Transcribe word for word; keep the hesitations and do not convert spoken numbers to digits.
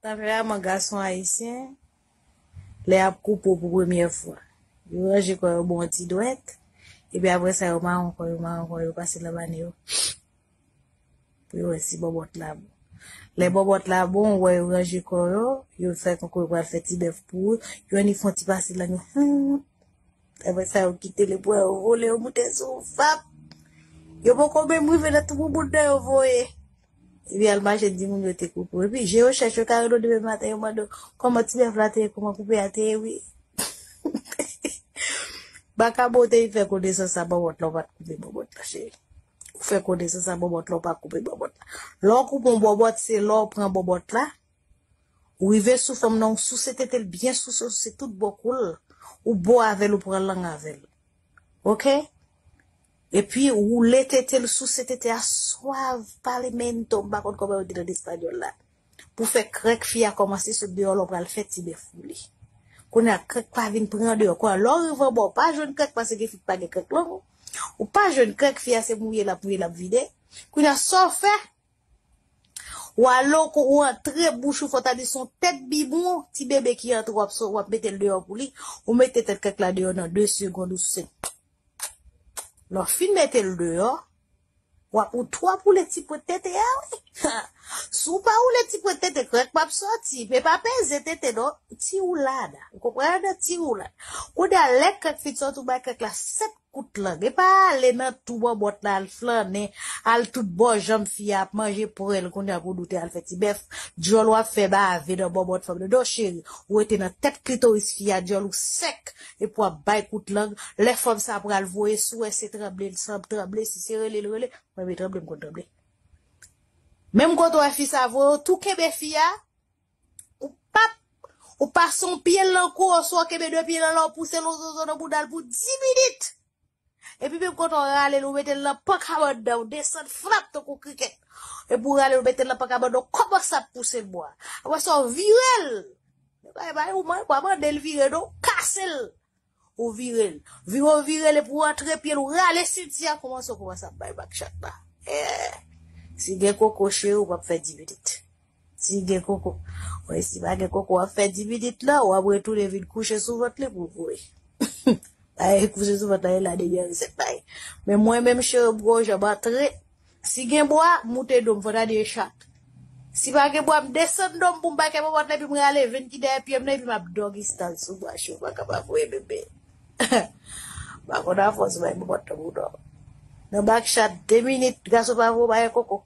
Tanperaman gason ayisyen, lè y ap koupe w pou premyè fwa, yo ranje kò yo ba w yon ti dwèt, epi apre sa, yo mawon kò yo, mawon kò yo, pase nan bane yo, pou yo wè si bòbòt la bon. Lè bòbòt la bon, ou wè yo ranje kò yo, yo fè tankou yo pral fè ti bèf pou ou, yo annik fè yon ti pase lang yo, hmm. Apre sa, yo kite lepwen yo vole, yo moute sou ou, fap. Yo poko menm rive nan twou bouda yo voye. Epi al mache di moun yo te koupe w. Epi je yo chèch yo ka rele w demen maten, yo mande w kòman ti bèf la te ye, kòman koupe a te ye, wi. Makabo te fè konesans a bòbòt la, ou pa t koupe bòbòt la, cheri. Ou fè konesans a bòbòt la, ou pa koupe bòbòt la. Lè w koupe yon bòbòt, se lè w pran bòbòt la, ou rive sou fanm nan, ou souse tete l byen souse, souse tout bò kou l, ou bo avè l, ou pran lang avè l. Oke? Epi, woule tete l, souse tete a swav, pale mento, m pa konn kòman yo di l an espanyòl la. Pou fè krèk fi a kòmanse sot deyò, lè w pral fè ti bèf pou li. Kounye a, krèk pa vin pran deyò. Kounye a, lè w rive anba, ou pa jwenn krèk, paske gen fi k pa gen krèk long. Ou pa jwenn krèk, fi a se mouye l ap mouye, l ap vide. Kounye a, sa w fè? Ou ale, ou ko-, ou antre bouch ou, fò ta di se yon tèt bibwon, ti bebe ki antre, w ap so-, w ap mete l deyò pou li, ou mete tèt krèk la deyò nan de segonn, ou se. Lè w fin mete l deyò, w ap, ou twò pou woule ti pwent tete a, wi. Si w pa woule ti pwent tete, krèk p ap sòti, men pa peze tete non, ti woulad. Ou konprann? Ti woulad. Kounye a, lè krèk fin sòti, ou bay krèk la sèt kout lang. E pa ale nan twou bòbòt la, al flannen, al tout bò janm fi a, ap manje pwèl, kounye a pou w di w te al fè ti bèf. Djòl w ap fè bave nan bòbòt fanm nan. Non, cheri, ou rete nan tèt klitoris fi a, djòl ou sèk, epi w ap bay kout lang. Lè fanm sa pral voye, si w wè se tranble l sanble tranble, si se rele l rele, mwen menm tranble, m konn tranble. Menm kote w wè fi sa voye w, tou kenbe fi a, ou p ap, ou pase yon pye l nan kou, oswa w kenbe de pye l anlè, w pouse l yon zozo nan bouda l pou dis minit. Epi menm kote w rale l, ou mete l nan panka anndan, ou desann flap tankou krikèt. Epi w rale l, ou mete l nan panka anndan, w kòmanse ap pouse l bò a. Apre sa, w vire l. Ou pa, ou pa mande l vire, non, ou kase l. Ou vire l. Vire, w vire l, epi w antre pye l, ou rale senti a, kòmanse, w kòmanse ap bay back shot la. Eh, si gen koko, cheri, ou p ap fè dis minit. Si gen koko. Wi, si pa gen koko, w ap fè dis minit la, w ap retounen vin kouche sou vant li pou vre. Ay, kouche sou vant la, e la dènyè resèt la ye. Men mwen menm, cheri, m gon jan m antre. Si gen bwa, m moute do m, fò ta di e chat. Si pa gen bwa, m desann do m pou m pa kè bòbòt la, epi m rale venn ki dèyè pye m nan, epi m ap doggy style sou bwa, cheri, ou pa kapab voye bebe. M pa konn afòs bay bòbòt la pou dò. Nan back shot, de minit, gason pa voye w pa gen koko.